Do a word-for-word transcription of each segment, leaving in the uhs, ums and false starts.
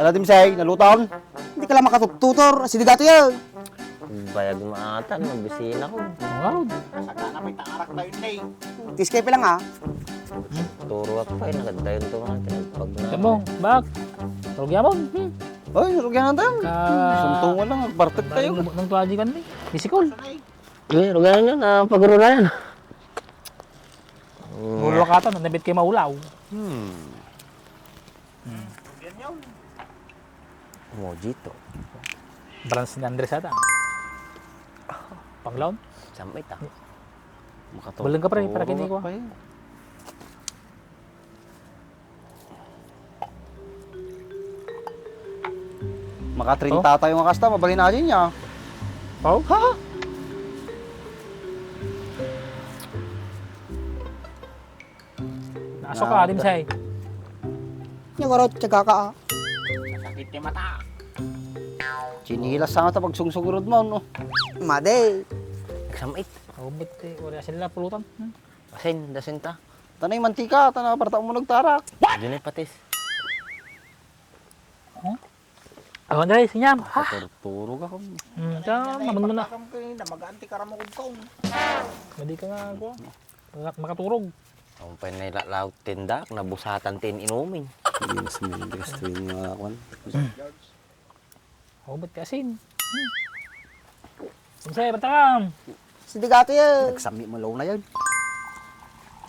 Ala, Dimsay, naluton? Hindi ka lang makatututor. Sinigato yan. Bayag mo ata, magbisina ko. Wow. Sakana, may tangarak tayo, Nay. Tiskay pa lang, ah. Turo ako pa, eh, nagadayon to, mga tinagpag na. Tamo, bak. Rugya mo. Hmm. Oy, rugyan natin. Ka- Suntungan lang, bartek tayo. Nang tuwaji kan ni. Bisikol. Eh, rugyan na, na pagurulayan. Mulaw ka ata, nabit kay maulaw. Hmm. Hmm. Mojito. Balance ni Andres ata. Panglaon? Samay ta. Makatulog. Baleng ka, pre, para kini ko. Maka treinta tayo nga kasta, mabalin aja niya. Pau? Ha? Naaso ka, Dimsay. Nya, waro, tiyaga ka, ah. Sakit ti mata. Chinilas sa nga ta pagsungsugurod mo, no? Madi. Nagsamit. Umit, eh, wala sila pulutan. Hmm. Asin, dasin ta. Tanay mantika, tana parta mo nagtarak. Di na patis. Huh? Awan dahil, sinyam. Ha? Turog ako. Hmm, ta, maman mo na. Magaan ti karamukod ko. Madi ka nga ako. Mak-, makaturog. Ang pa na ilalaw tinda, nabusatan tin inumin. Hindi mas may gusto yung mga kwan. Oh, ba't ka asin? Hmm. Unsay, ba't ka? Sidigati yan. Nagsami mo law na yan.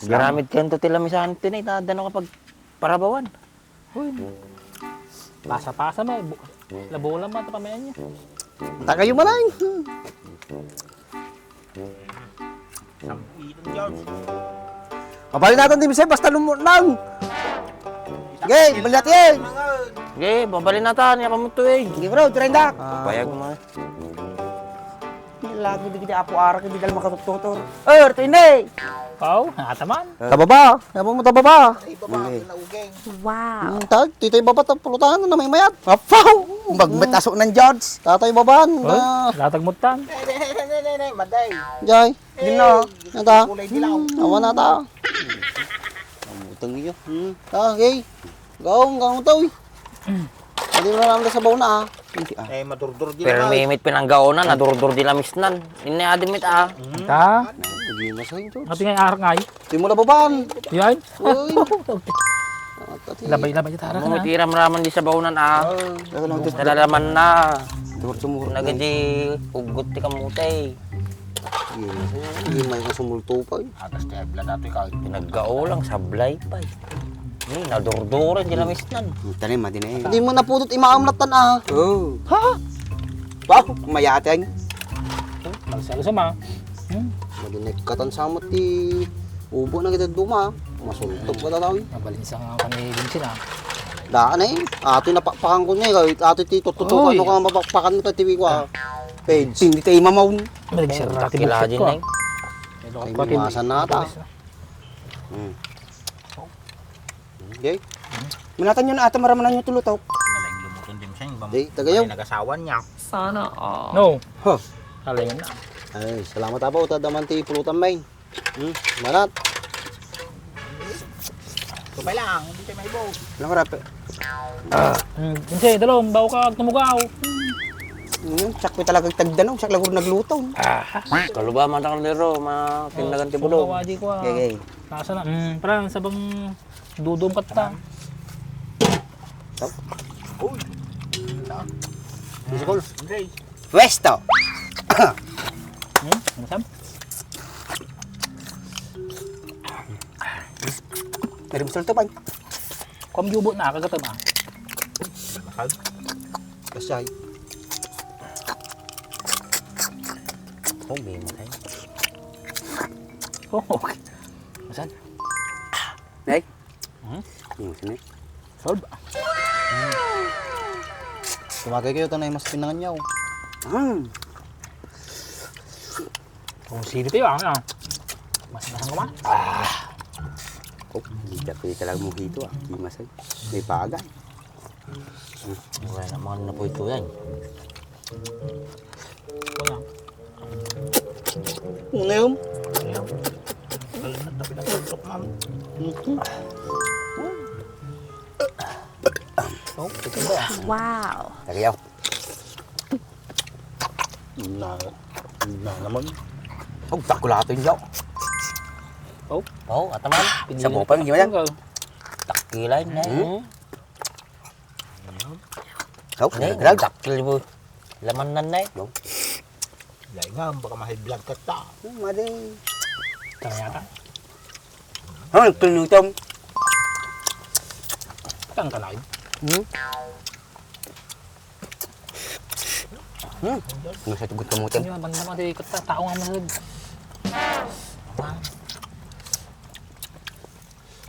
Garamid kayo to ti lamisan, tinay, nadano ka pag parabawan. Uy. Pasa-pasa mo, bu-, labulan mo, ito pamayan niya. Tagayo malay. Sampuitan, George. Mabalin natin, Dimsay, basta lumutnang. Sige, baliat yan. Sige, mabalin natin, yapan mo to eh. Sige, bro, trenda. Payag mo eh. Lagi di kita apo arak, hindi dahil makatututor. Er, tindi! Pau, ataman. Tababa, yapan mo tababa. Ay, baba, okay. Wow. Hmm, tag, titay baba, ta pulutan na may mayat. Apaw! Magmet aso ng George. Tatay baban. Oh, na. Latag mo tan. Nay, nay, nay, nay, nay, maday. Jay, gino. Nata. Kulay dilaw. Hmm, awan nata. Ang utang iyo. Hmm. Ah, okay. Gaong, gaong tao, eh. Hindi mo naman sa baon na, ah. Hindi, ah. Eh, madurdur di. Pero naman. May imit pinanggaonan, nadurdur di lamisnan. Ini adimit, ah. Hmm. Ta? Hindi mo sa ito. Ngati nga arak nga, eh. Di mo na baban. Yan? Uy. Labay-labay ta, arak na. Mutiram-raman di sa baonan, ah. Oh, nalalaman na. Dur sumuro. Nagadi ugot ti kamote. Hindi may kasumulto pa, eh. Agas ti ebla dati ka. Pinaggao lang, sablay pa, eh. Ni, nadurduran, di lamisnan. Tanim, madi na, eh. Hindi mo napudot, imaamlatan, ah. Oh. Ha? Wow, kumayaten. Magsalo sa ma. Hmm? Madinek katan samot ti ubo na kita duma. Masultog ka tataw. Nabalinsa nga kami din sila. Daan eh. Ato napakpakan ko niya. Ato ti tututukan ko nga mapakpakan mo tatiwi ko ah. Page. Hindi tayo mamaw. Maligsa na natin buksit ko. Ay, mawasan na ata. Hmm. Okay. Manatan nyo na ata maramanan nyo tulutok. Malaing lumutong din siya. Di, tagayo. Nagasawan niya. Sana all. No. Huh. Alayan na. Ay, salamat apo. Tadaman ti pulutan, may. Hmm, manat. Supay lang, hindi tayo maibo. Lang rape. Ah, hmm, hindi, dalom, bawa ka agtumugaw. Hmm, sakto talaga tagdanaw, sakto lang nagluto. Ah, kaluba, mata kaldero, ma-, tinagan ti bulong. Sumawa, di ko, ah. Okay, okay. Nasa na, hmm, parang sabang Dudum ka ta. Uy. Bisikol. Pwesto. Hmm? Ano sam? Pero gusto nito, pay. Kung yubo na, kagatan, ah. Mahal. Kasay. Oh, may matay. Oh, okay. Saan? Nay? Hmm? Yung sini? Solve. Tumagay kayo, tanay mas pinanganyaw. Hmm. Kung sino tayo, ah, ah. Mas masang ka ba? Ah. Oh, hindi ka pwede talaga mojito, ah. Di masay. May bagay. Wala na, mga na po ito yan. Wala. Ano yun? Ayan. Alam na, tapi na tutok, ma'am. Mhm. Wow. Lagi yaw. Na, na naman. Oh, dakkel ata yun, yaw. Oh. Oh, ataman. Sabaw pa, hindi man yan. Dakkel ay, ne. Hmm? Oh, ne, nagdag. Dakkel mo. Laman nan, ne. Oh. Dahil nga, baka ma-high blood ka ta. Hmm, madi. Kaya yata. Oh, nagtulutom. Saan ka na yun? Hmm? Hmm. Ano sa tugot kamutin? Hindi, mabanda, madi, kata, tao nga mahal.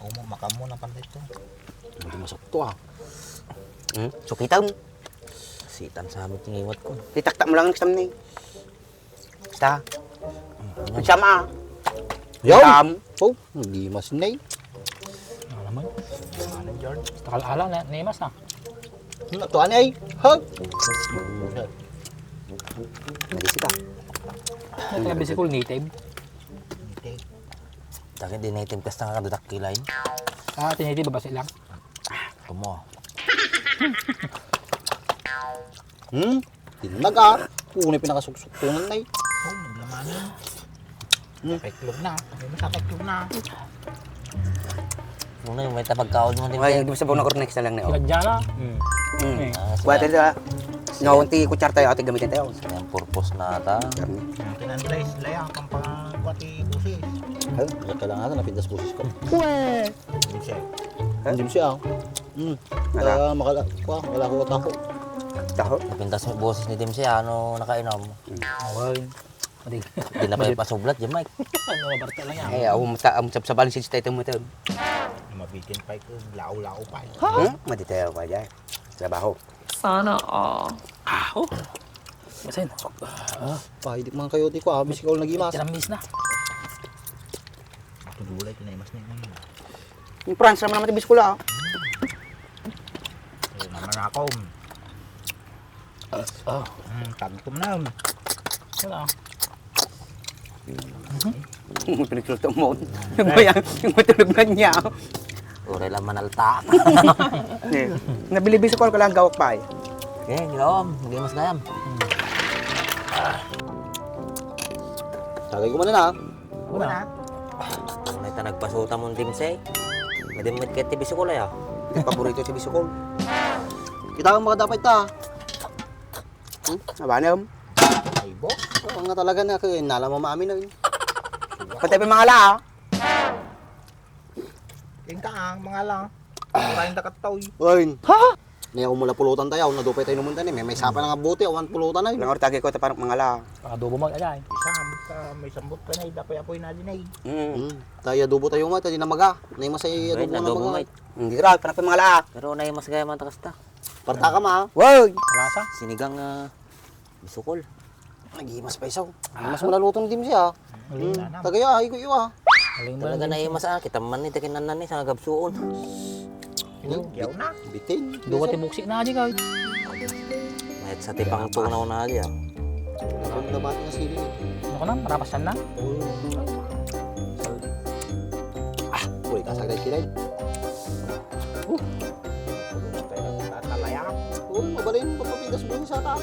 Umo, makammo na pala ito. Hindi masakto, ah. Hmm? Sukitan. Sitan sa amin, tingiwat ko. Titaktak mo lang ang stamina, eh. Basta. Ano? Magsama. Yaw. Tam. Oh, hindi mas nay. Ano naman? Ano, George? Takal ala na, naimas na. Ano to, anay? Ha? Nagisi ka. Ano talaga bisikul native? Native. Takit di native kasta nga kadudak kilay. Ah, tinative ba sila? Tumo. Hmm? Tinag, ah. Puno yung pinakasuksuktunan na eh. Oh, naglamanan. Hmm. Sa itlog na. Ano mo sa itlog na? Ano yung may tabagkaon mo din? Ay, di ba sa buong na-connect na lang na, oh. Sila dyan, ah. Hmm. Hmm. Eh. Ah, buhatan sila. Ngayon, ti kutsar tayo, ate, gamitin tayo. Yung purpose na ata. Karne. Ang kinandres, laya, ang pampangkuha ti busis. Ay, kailangan na, napintas busis ko. Pwe! Hindi siya. Ha? Hindi siya, ah. Hmm. Ala. Ah, makala-, kuha, wala ko taho. Taho? Napintas mo boses ni Dimsy, ano, nakainom? Away. Di na pa ipasublat, di, Mike. Ano, barta lang yan. Eh, aw, mata-, aw, sabsabali si Tito mo ito. Mabitin pa ito, lao-lao pa eh. Ha? Hmm? Maditayo pa dyan. Trabaho. Sana all. Ah, oh. Masin. Ah, pa, hindi man kayo, di ko, ah, bisikol na gimas. Tiramis na. Ito gulay, tinaimas na yun. Yung France naman naman, bisikol, ah. Ayun naman ako. Ah, ah. Hmm, tagto mo na. Wala. Pinagsulta mo. Yung ba yan? Yung matulog na niya. Uri lang manalta. Eh, nabilibis ko, kalang gawak pa eh. Eh, gawam. Hindi mas gayam. Tagay ko muna na. Una. Una ita nagpasuta mo, Dimsy. Madimit kay ti bisukol, ay, ah. Paborito ti bisukol. Kita ang mga dapat ta. Hmm? Abanem? Ay, boss. Oo nga talaga na, kaya nala mo maamin, oy. Patay pa mga ala, ah. Tingka ang mga ala. Kain ta kattaw, eh. Oy. Ha? Niya umula pulutan tayo, nadupay tayo namunta ni. May, may sapa na nga buti, awan pulutan ay. Lang ortagi ko, ta parang mga ala. Pang adobo mo, ala, eh. Isam, sa may sambot pa na, eh. Dapoy apoy na din, eh. Mm. Mm. Tayo adobo tayo nga, tayo na maga. Nay masay adobo na maga. Hindi ra, parang mga ala. Pero nay mas gaya man ta kasta. Parta ka ma. Wow! Lasa? Sinigang, ah, bisukol. Nagimas pa isaw. Mas malaluto ni Dimsy, ah. Tagaya, ay ko iyo, ah. Talaga na imas, ah. Kita man ni, takin nan ni, sa gabsuon. Yaw na. Bitin. Duwa ti buksi na, di ka. Mayat sa ti pangtunaw na, di, ah. Ang nabati na sili. Ano ka na? Marapasan na? Ah, uy, kasagay sila, eh. Uh. Tatalaya. Uy, mabalin, papapitas mo sa ta.